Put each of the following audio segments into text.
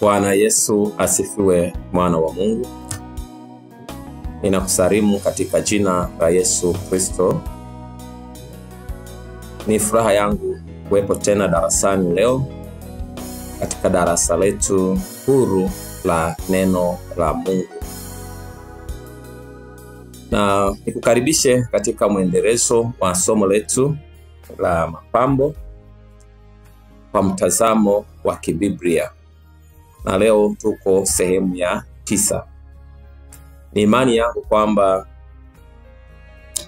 Bwana Yesu asifiwe, mwana wa Mungu. Ninakusalimu katika jina la Yesu Kristo. Ni furaha yangu kuwepo tena darasani leo katika darasa letu huru la neno la Mungu. Na nikukaribishe katika mwendelezo wa somo letu la mapambo kwa mtazamo wa kibiblia. Na leo tuko sehemu ya 9. Ni imani yangu kwamba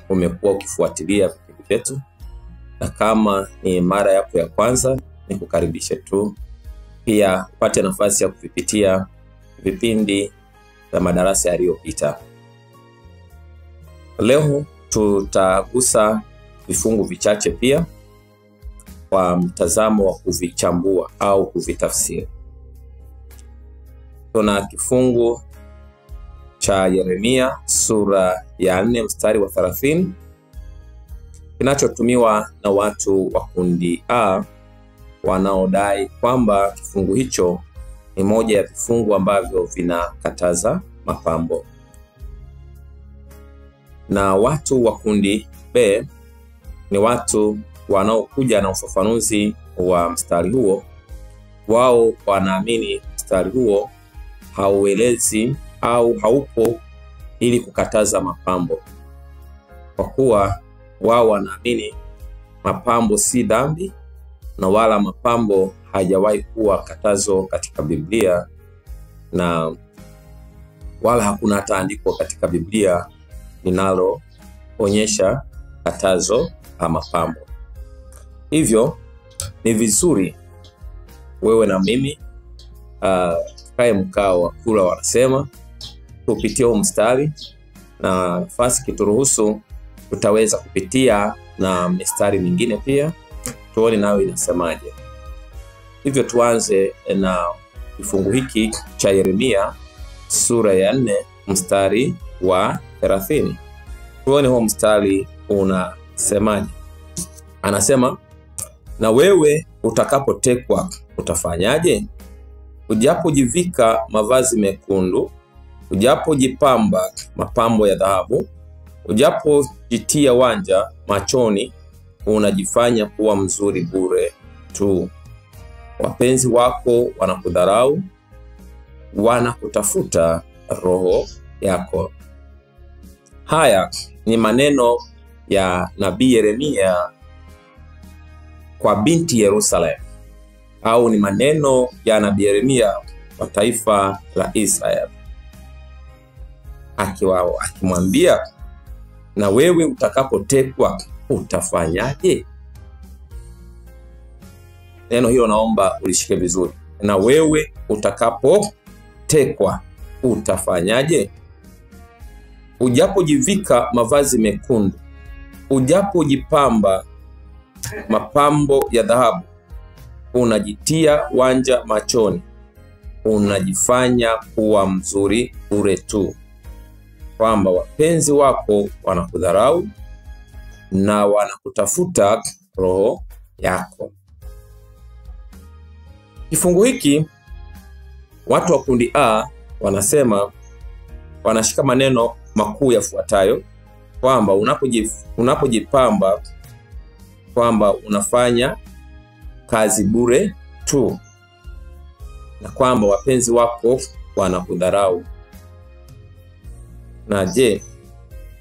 umekuwa ukifuatilia vipindi vyetu, na kama ni mara yako ya kwanza nikukaribishe tu pia upate nafasi ya kuvipitia vipindi vya madarasa yaliyopita. Leo tutagusa vifungu vichache pia kwa mtazamo wa kuvichambua au kuvitafsiri. Tuna kifungu cha Yeremia sura ya 4 mstari wa 30 kinachotumiwa na watu wa kundi A wanaodai kwamba kifungu hicho ni moja ya vifungu ambavyo vinakataza mapambo. Na watu wa kundi B ni watu wanaokuja na ufafanuzi wa mstari huo. Wao wanaamini mstari huo hauelezi au haupo ili kukataza mapambo, kwa kuwa wao wanaamini mapambo si dhambi na wala mapambo hajawahi kuwa katazo katika Biblia, na wala hakuna hata andiko katika Biblia linaloonyesha katazo la mapambo. Hivyo ni vizuri wewe na mimi tukae mkao wa kula, wanasema, tupitie huu mstari, na nafasi kituruhusu tutaweza kupitia na mistari mingine pia tuone nayo inasemaje. Hivyo tuanze na kifungu hiki cha Yeremia sura ya 4 mstari wa 30. Tuone huo mstari unasemaje. Anasema, na wewe utakapotekwa utafanyaje? Ujapojivika mavazi mekundu, ujapojipamba mapambo ya dhahabu, ujapojitia wanja machoni, unajifanya kuwa mzuri bure tu. Wapenzi wako wanakudharau, wanakutafuta roho yako. Haya ni maneno ya nabii Yeremia kwa binti Yerusalemu, au ni maneno ya nabii Yeremia kwa taifa la Israeli, akimwambia, na wewe utakapotekwa utafanyaje? Neno hilo naomba ulishike vizuri. Na wewe utakapotekwa utafanyaje? Ujapojivika mavazi mekundu, ujapojipamba mapambo ya dhahabu, unajitia wanja machoni, unajifanya kuwa mzuri bure tu, kwamba wapenzi wako wanakudharau na wanakutafuta roho yako. Kifungu hiki watu wa kundi A wanasema, wanashika maneno makuu yafuatayo, kwamba unapojipamba kwamba unafanya kazi bure tu, na kwamba wapenzi wako wanakudharau. Na je,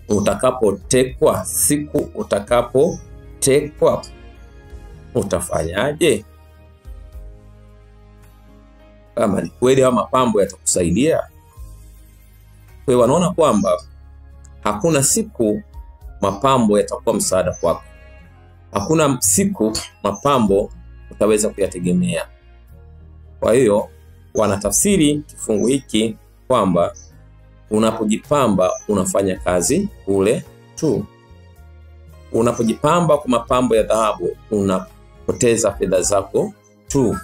utakapotekwa, siku utakapotekwa utafanyaje? Kama ni kweli haya mapambo yatakusaidia? Kwa hiyo wanaona kwamba hakuna siku mapambo yatakuwa msaada kwako. Hakuna siku mapambo utaweza kuyategemea. Kwa hiyo wanatafsiri kifungu hiki kwamba unapojipamba unafanya kazi ule tu. Unapojipamba kwa mapambo ya dhahabu unapoteza fedha zako tu.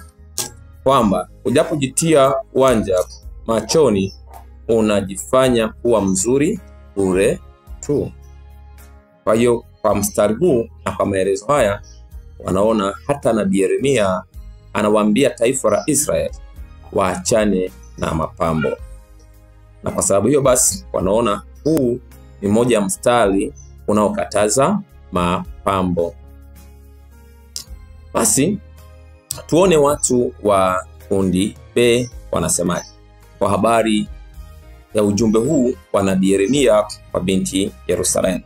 Kwamba ujapojitia wanja machoni unajifanya kuwa mzuri bure tu. Kwa hiyo kwa mstari huu na kwa maelezo haya wanaona hata nabii Yeremia anawaambia taifa la Israeli waachane na mapambo. Na kwa sababu hiyo basi wanaona huu ni moja ya mstari unaokataza mapambo. Basi tuone watu wa kundi B wanasemaje kwa habari ya ujumbe huu wa nabii Yeremia kwa binti Yerusalemu.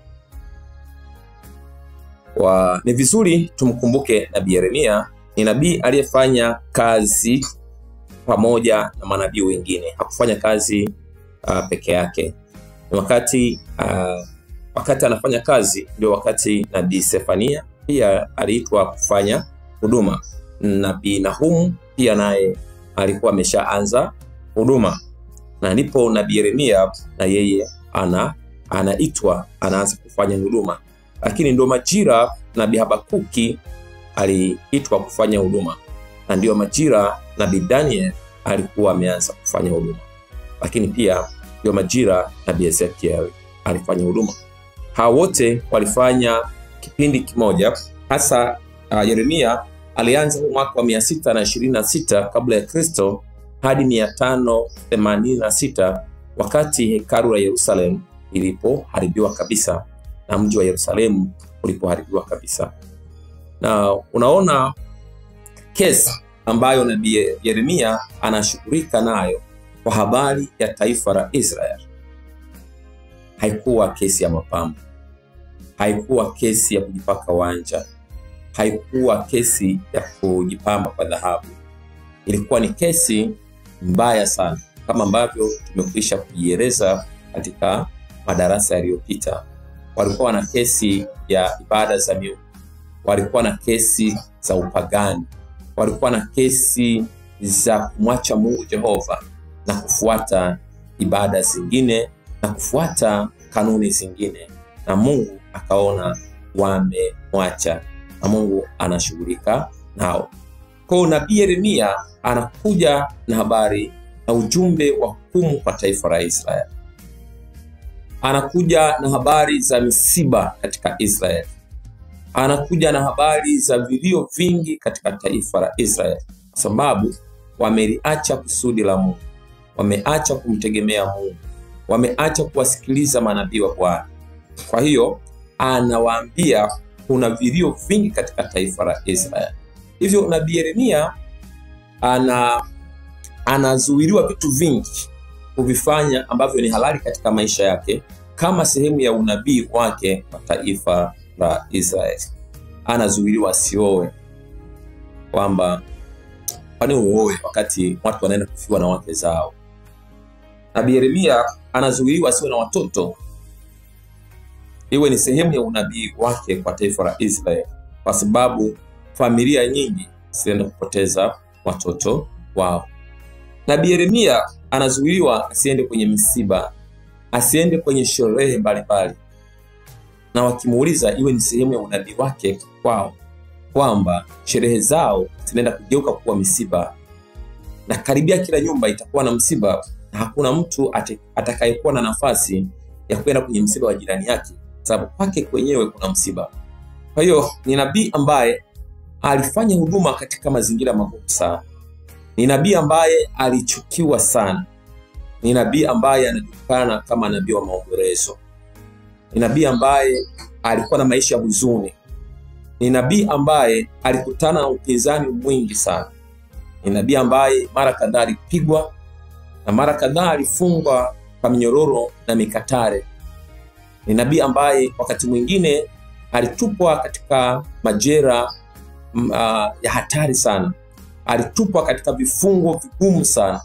Ni vizuri tumkumbuke nabii Yeremia ni nabii aliyefanya kazi pamoja na manabii wengine. Hakufanya kazi peke yake. Wakati anafanya kazi ndio wakati nabii Sefania pia aliitwa kufanya huduma. Nabii Nahum pia naye alikuwa ameshaanza huduma. Na ndipo nabii Yeremia na yeye anaitwa anaanza kufanya huduma. Lakini ndio majira nabii Habakuki aliitwa kufanya huduma. Na ndio majira nabii Daniel alikuwa ameanza kufanya huduma. Lakini pia ndio majira nabii Ezekiel alifanya huduma. Hao wote walifanya kipindi kimoja. Hasa Yeremia alianza mwaka wa 626 kabla ya Kristo hadi 586 wakati hekalu la Yerusalemu ilipoharibiwa kabisa na mji wa Yerusalemu ulipoharibiwa kabisa. Na unaona kesi ambayo nabii Yeremia anashughulika nayo kwa habari ya taifa la Israel haikuwa kesi ya mapambo, haikuwa kesi ya kujipaka wanja, haikuwa kesi ya kujipamba kwa dhahabu. Ilikuwa ni kesi mbaya sana, kama ambavyo tumekwisha kujieleza katika madarasa yaliyopita. Walikuwa na kesi ya ibada za miungu, walikuwa na kesi za upagani, walikuwa na kesi za kumwacha Mungu Jehova na kufuata ibada zingine na kufuata kanuni zingine. Na Mungu akaona wamemwacha na Mungu anashughulika nao. Kwa nabii Yeremia anakuja na habari na ujumbe wa hukumu kwa taifa la Israeli. Anakuja na habari za misiba katika Israeli. Anakuja na habari za vilio vingi katika taifa la Israeli, kwa sababu wameliacha kusudi la Mungu, wameacha kumtegemea Mungu, wameacha kuwasikiliza manabii wa Bwana. Kwa hiyo anawaambia kuna vilio vingi katika taifa la Israeli. Hivyo nabii Yeremia anazuiliwa vitu vingi kuvifanya ambavyo ni halali katika maisha yake kama sehemu ya unabii wake kwa taifa la Israeli. Anazuiliwa asioe, kwamba kwani uoe wakati watu wanaenda kufiwa na wake zao. Nabii Yeremia anazuiliwa asiwe na watoto, iwe ni sehemu ya unabii wake kwa taifa la Israeli, kwa sababu familia nyingi zinaenda kupoteza watoto wao. Nabii Yeremia anazuiliwa asiende kwenye misiba, asiende kwenye sherehe mbalimbali. Na wakimuuliza iwe ni sehemu ya unabii wake kwao, kwamba sherehe zao zinaenda kugeuka kuwa misiba, na karibia kila nyumba itakuwa na msiba, na hakuna mtu atakayekuwa na nafasi ya kwenda kwenye msiba wa jirani yake, sababu kwake kwenyewe kuna msiba. Kwa hiyo ni nabii ambaye alifanya huduma katika mazingira magumu sana. Ni nabii ambaye alichukiwa sana. Ni nabii ambaye anajulikana kama nabii wa maombolezo. Ni nabii ambaye alikuwa na maisha ya huzuni. Ni nabii ambaye alikutana na upinzani mwingi sana. Ni nabii ambaye mara kadhaa alipigwa na mara kadhaa alifungwa kwa minyororo na mikatare. Ni nabii ambaye wakati mwingine alitupwa katika majera ya hatari sana. Alitupwa katika vifungo vigumu sana.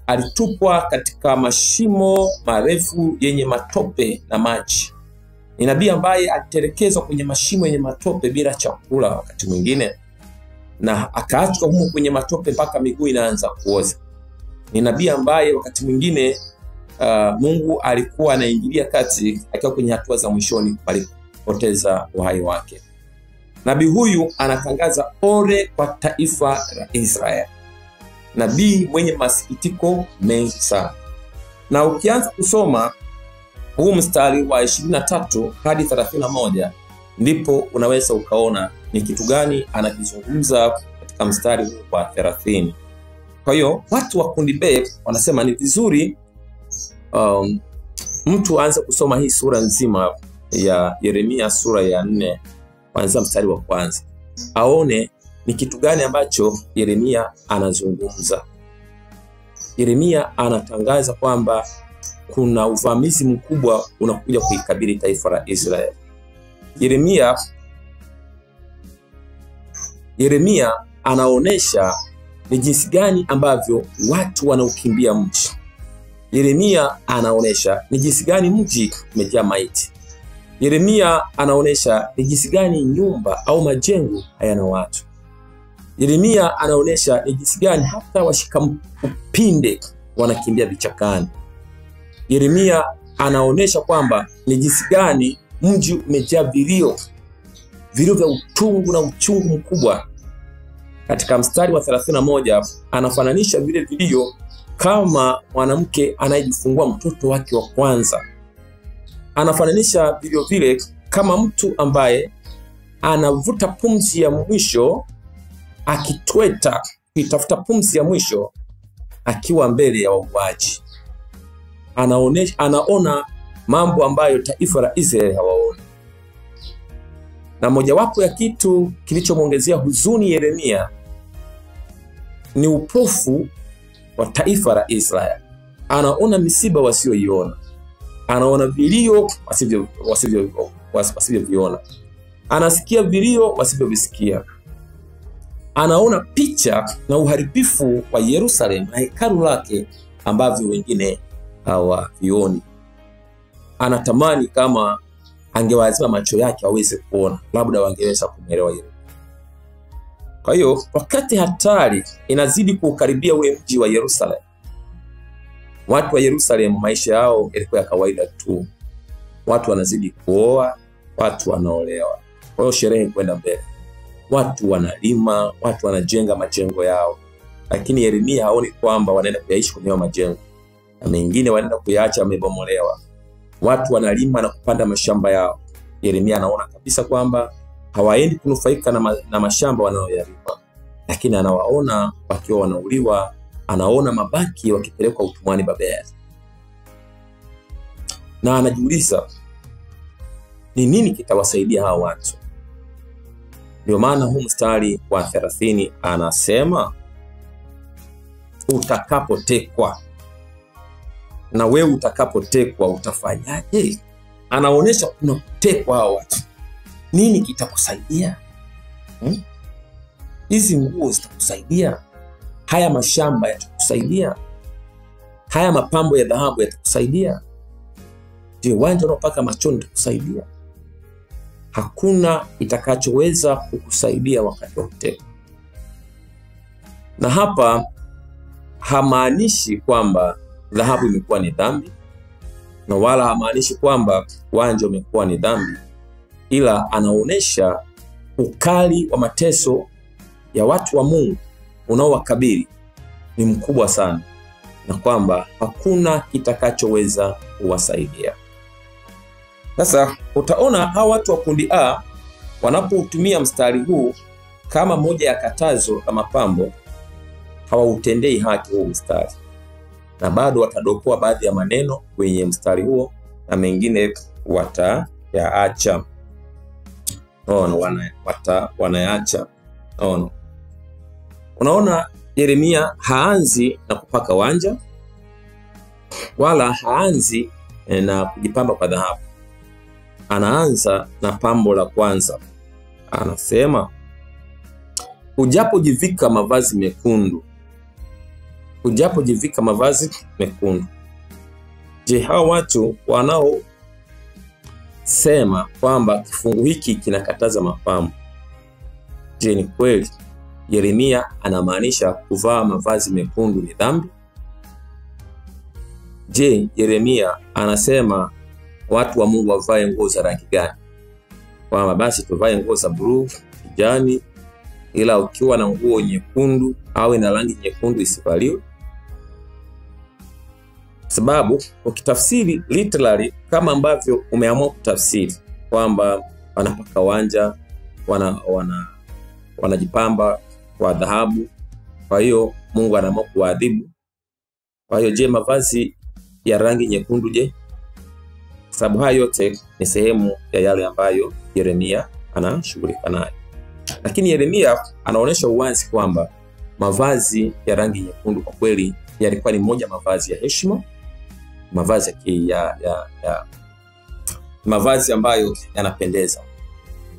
Alitupwa katika mashimo marefu yenye matope na maji. Ni nabii ambaye alitelekezwa kwenye mashimo yenye matope bila chakula wakati mwingine, na akaachwa humo kwenye matope mpaka miguu inaanza kuoza. Ni nabii ambaye wakati mwingine Mungu alikuwa anaingilia kati akiwa kwenye hatua za mwishoni alipoteza uhai wake. Nabii huyu anatangaza ole kwa taifa la Israeli. Nabii mwenye masikitiko mengi sana. Na ukianza kusoma huu mstari wa 23 hadi 31, ndipo unaweza ukaona ni kitu gani anakizungumza katika mstari huu wa 30. Kwa hiyo watu wa kundi B wanasema ni vizuri mtu aanze kusoma hii sura nzima ya Yeremia sura ya 4 kuanzia mstari wa kwanza, aone ni kitu gani ambacho Yeremia anazungumza. Yeremia anatangaza kwamba kuna uvamizi mkubwa unakuja kuikabili taifa la Israeli. Yeremia anaonesha ni jinsi gani ambavyo watu wanaukimbia mji. Yeremia anaonesha ni jinsi gani mji umejaa maiti. Yeremia anaonesha ni jinsi gani nyumba au majengo hayana watu. Yeremia anaonesha ni jinsi gani hata washika upinde wanakimbia vichakani. Yeremia anaonesha kwamba ni jinsi gani mji umejaa vilio, vilio vya utungu na uchungu mkubwa. Katika mstari wa 31 anafananisha vile vilio kama mwanamke anayejifungua mtoto wake wa kwanza. Anafananisha vilio vile kama mtu ambaye anavuta pumzi ya mwisho, akitweta kuitafuta pumzi ya mwisho akiwa mbele ya wauaji. Anaona mambo ambayo taifa la Israeli hawaoni. Na mojawapo ya kitu kilichomwongezea huzuni Yeremia ni upofu wa taifa la Israeli. Anaona misiba wasioiona, anaona vilio wasivyoviona, anasikia vilio wasivyovisikia, anaona picha na uharibifu wa Yerusalemu na hekalu lake ambavyo wengine hawavioni. Anatamani kama angewazima macho yake aweze kuona, labda wangeweza kumwelewa Yeremia. Kwa hiyo wakati hatari inazidi kuukaribia ule mji wa Yerusalemu, watu wa Yerusalemu maisha yao yalikuwa ya kawaida tu. Watu wanazidi kuoa, watu wanaolewa. Kwa hiyo sherehe kwenda mbele. Watu wanalima, watu wanajenga majengo yao. Lakini Yeremia haoni kwamba wanaenda kuyaishi kwenye majengo, na mengine wanaenda kuyaacha yamebomolewa. Watu wanalima na kupanda mashamba yao. Yeremia anaona kabisa kwamba hawaendi kunufaika na mashamba wanayoyalima, lakini anawaona wakiwa wanauliwa, anaona mabaki wakipelekwa utumwani Babeli. Na anajiuliza ni nini kitawasaidia hawa watu. Ndio maana huu mstari wa 30 anasema, utakapotekwa, na wewe utakapotekwa utafanyaje? Anaonesha kuna kutekwa hawa watu. Nini kitakusaidia? Hizi nguo zitakusaidia? Haya mashamba yatakusaidia? Haya mapambo ya dhahabu yatakusaidia? Je, wanja unaopaka machoni utakusaidia? Hakuna itakachoweza kukusaidia wakati wa kutekwa. Na hapa hamaanishi kwamba dhahabu imekuwa ni dhambi, na wala hamaanishi kwamba wanja umekuwa ni dhambi, ila anaonesha ukali wa mateso ya watu wa Mungu unaowakabili ni mkubwa sana, na kwamba hakuna kitakachoweza kuwasaidia. Sasa utaona hawa watu wa kundi A wanapotumia mstari huu kama moja ya katazo la mapambo, hawautendei haki huu mstari, na bado watadokoa baadhi ya maneno kwenye mstari huo na mengine watayaacha. Wanayaacha. Unaona, Yeremia haanzi na kupaka wanja, wala haanzi na kujipamba kwa dhahabu. Anaanza na pambo la kwanza. Anasema, ujapojivika mavazi mekundu, ujapojivika mavazi mekundu. Je, hao watu wanao sema kwamba kifungu hiki kinakataza mapambo, je, ni kweli Yeremia anamaanisha kuvaa mavazi mekundu ni dhambi? Je, Yeremia anasema watu wa Mungu wavae nguo za rangi gani? Kwamba basi tuvae nguo za blue, kijani, ila ukiwa na nguo nyekundu au ina rangi nyekundu isivaliwe? Sababu ukitafsiri literally kama ambavyo umeamua kutafsiri kwamba wanapaka wanja, wanajipamba kwa dhahabu, Kwa hiyo Mungu anaamua kuwaadhibu. Kwa hiyo je, mavazi ya rangi nyekundu je? Sababu hayo yote ni sehemu ya yale ambayo Yeremia anashughulika nayo. Lakini Yeremia anaonyesha uwazi kwamba mavazi ya rangi nyekundu kwa kweli yalikuwa ni moja mavazi ya heshima, mavazi mavazi ambayo yanapendeza,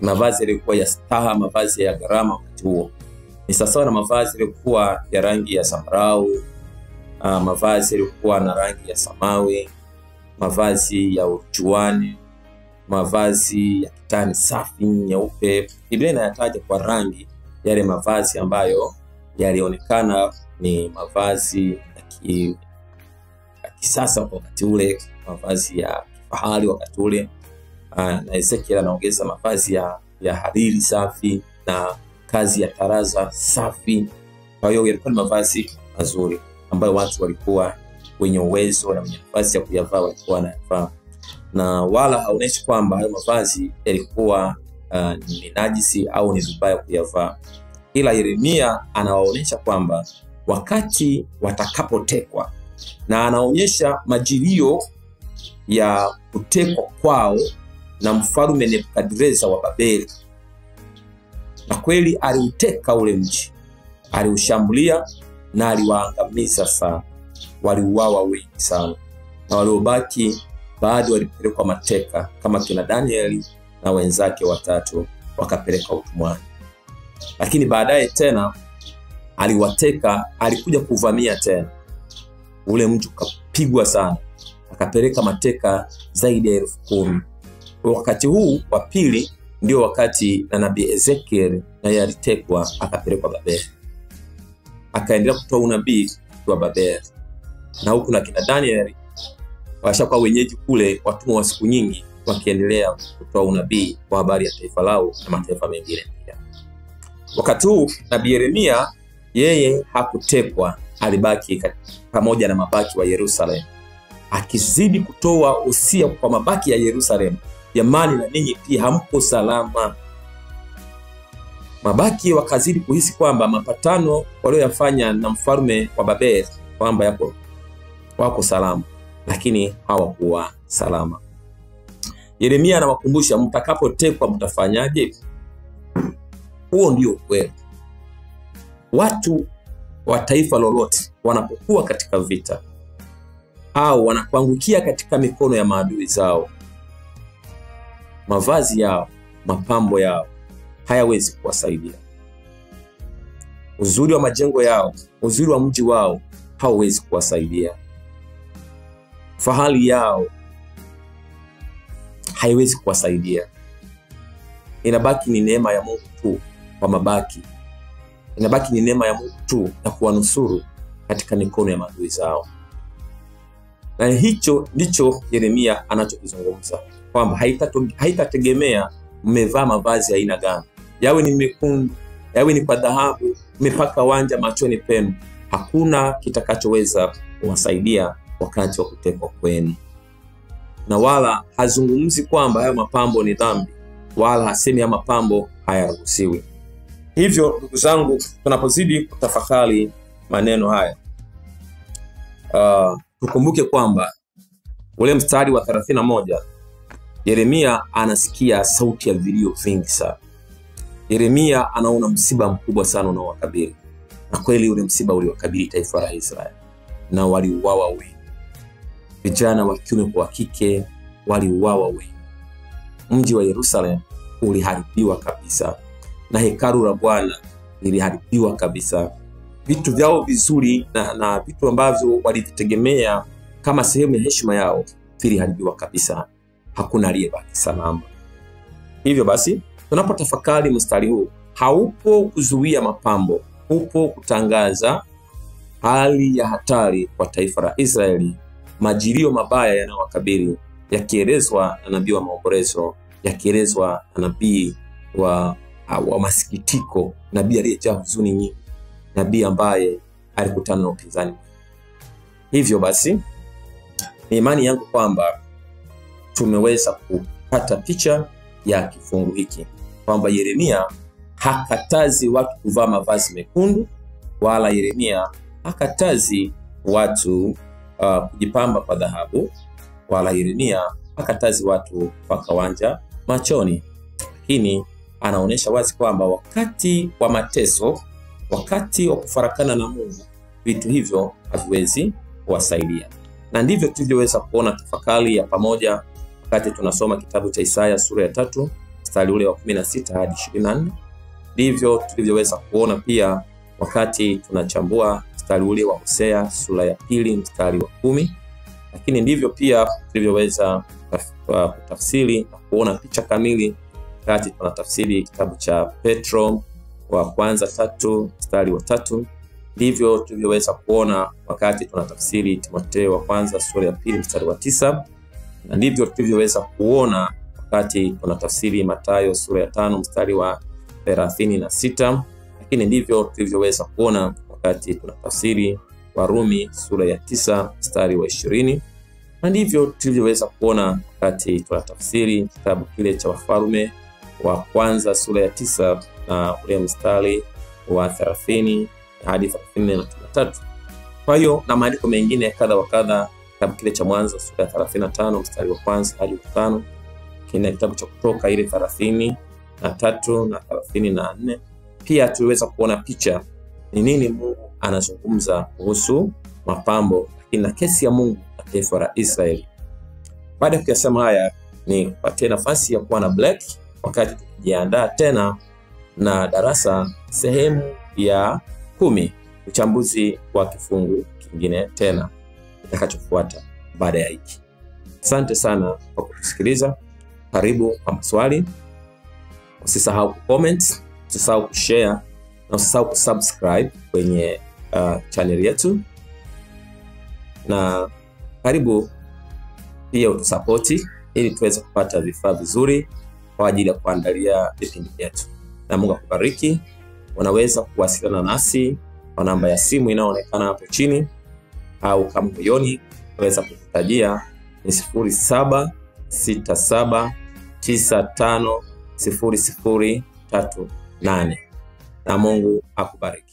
mavazi yalikuwa ya staha, mavazi ya gharama wakati huo. Ni sawa na mavazi yalikuwa ya rangi ya zambarau, mavazi yalikuwa na rangi ya samawi, mavazi ya urujuani, mavazi ya kitani safi nyeupe. Biblia inayataja kwa rangi yale mavazi ambayo yalionekana ni mavazi ya kisasa kwa wakati ule, mavazi ya kifahari wakati ule. Na Ezekiel anaongeza mavazi ya hariri safi na kazi ya taraza safi. Kwa hiyo yalikuwa ni mavazi mazuri ambayo watu walikuwa wenye uwezo na wenye nafasi ya kuyavaa walikuwa wanayavaa. Na wala haonyeshi kwamba hayo mavazi yalikuwa ni najisi au ni vibaya kuyavaa. Ila Yeremia anawaonyesha kwamba wakati watakapotekwa, na anaonyesha majilio ya kutekwa kwao na mfalme Nebukadreza wa Babeli. Na kweli aliuteka ule mji, aliushambulia na aliwaangamiza sana. Waliuawa wengi sana, na waliobaki baadhi walipelekwa mateka kama kina Danieli na wenzake watatu wakapelekwa utumwani. Lakini baadaye tena aliwateka, alikuja kuvamia tena ule mji ukapigwa sana, akapeleka mateka zaidi ya 10,000. Wakati huu wa pili ndio wakati na nabii Ezekiel naye alitekwa akapelekwa Babeli, akaendelea kutoa unabii wa Babeli. Na huku na kina Daniel washakuwa wenyeji kule, watumwa wa siku nyingi, wakiendelea kutoa unabii kwa habari ya taifa lao na mataifa mengine pia. Wakati huu nabii Yeremia yeye hakutekwa, alibaki pamoja na mabaki wa Yerusalemu, akizidi kutoa usia kwa mabaki ya Yerusalemu: jamani, na ninyi pia hampo salama. Mabaki wakazidi kuhisi kwamba mapatano walioyafanya na mfalme wa Babeli kwamba wako salama, lakini hawakuwa salama. Yeremia anawakumbusha, mtakapotekwa mtafanyaje? Huo ndio kweli. Watu wa taifa lolote wanapokuwa katika vita au wanapoangukia katika mikono ya maadui zao, mavazi yao, mapambo yao hayawezi kuwasaidia. Uzuri wa majengo yao, uzuri wa mji wao hauwezi kuwasaidia. Fahari yao haiwezi kuwasaidia. Inabaki ni neema ya Mungu tu kwa mabaki. Inabaki ni neema ya Mungu tu na kuwanusuru katika mikono ya maadui zao. Na hicho ndicho Yeremia anachokizungumza, kwamba haitategemea mmevaa mavazi ya aina gani, yawe ni mekundu, yawe ni kwa dhahabu, mmepaka wanja machoni penu, hakuna kitakachoweza kuwasaidia wakati wa kutekwa kwenu. Na wala hazungumzi kwamba hayo mapambo ni dhambi, wala hasemi ya mapambo hayaruhusiwi. Hivyo ndugu zangu, tunapozidi kutafakari maneno haya, tukumbuke kwamba ule mstari wa 31, Yeremia anasikia sauti ya vilio vingi sana. Yeremia anaona msiba mkubwa sana unaowakabili. Na kweli ule msiba uliwakabili taifa la Israeli, na waliuawa wengi. Vijana wa kiume kwa wa kike waliuawa wengi. Mji wa Yerusalemu uliharibiwa kabisa, na hekalu la Bwana liliharibiwa kabisa. Vitu vyao vizuri na vitu ambavyo walivitegemea kama sehemu ya heshima yao viliharibiwa kabisa. Hakuna aliyebaki salama. Hivyo basi, tunapotafakari mstari huu, haupo kuzuia mapambo, upo kutangaza hali ya hatari kwa taifa la Israeli, majilio mabaya yanayowakabili, yakielezwa na nabii wa maombolezo, yakielezwa na nabii wa masikitiko, nabii aliyejaa huzuni nyingi, nabii ambaye alikutana na upinzani. Hivyo basi, ni imani yangu kwamba tumeweza kupata picha ya kifungu hiki, kwamba Yeremia hakatazi watu kuvaa mavazi mekundu, Wala Yeremia hakatazi watu kujipamba kwa dhahabu, wala Yeremia hakatazi watu kupaka wanja machoni. Lakini anaonyesha wazi kwamba wakati wa mateso, wakati wa kufarakana na Mungu, vitu hivyo haviwezi kuwasaidia. Na ndivyo tulivyoweza kuona tafakari ya pamoja wakati tunasoma kitabu cha Isaya sura ya 3 mstari ule wa 16 hadi 24. Ndivyo tulivyoweza kuona pia wakati tunachambua mstari ule wa Hosea sura ya 2 mstari wa 10. Lakini ndivyo pia tulivyoweza kutafsiri na kuona picha kamili wakati tunatafsiri kitabu cha Petro wa kwanza 3 mstari wa 3. Ndivyo tulivyoweza kuona wakati tunatafsiri Timotheo wa kwanza sura ya 2 mstari wa 9. Na ndivyo tulivyoweza kuona wakati tunatafsiri Mathayo sura ya 5 mstari wa 36. Lakini ndivyo tulivyoweza kuona wakati tunatafsiri Warumi sura ya 9 mstari wa 20. Na ndivyo tulivyoweza kuona wakati tunatafsiri kitabu kile cha Wafalme wa kwanza sura ya 9 na ule mstari wa 30 hadi 33. Kwa hiyo na maandiko mengine kadha wa kadha, kitabu kile cha Mwanzo sura ya 35 mstari wa kwanza hadi wa 5, kina kitabu cha Kutoka ile 33 na 34. Pia tuliweza kuona picha ni nini Mungu anazungumza kuhusu mapambo, lakini na kesi ya Mungu na taifa la Israeli. Baada ya kuyasema haya, ni kupatie nafasi ya kuwa na break wakati tukijiandaa tena na darasa sehemu ya 10, uchambuzi wa kifungu kingine tena kitakachofuata baada ya hiki. Asante sana kwa kutusikiliza. Karibu kwa maswali. Usisahau kucomment, usisahau kushare na usisahau kusubscribe kwenye channel yetu. Na karibu pia utusapoti ili tuweze kupata vifaa vizuri kwa ajili ya kuandalia vipindi vyetu. Na Mungu akubariki. Unaweza kuwasiliana nasi kwa namba ya simu inayoonekana hapo chini, au kama moyoni unaweza kukutajia ni 0767950038. Na Mungu akubariki.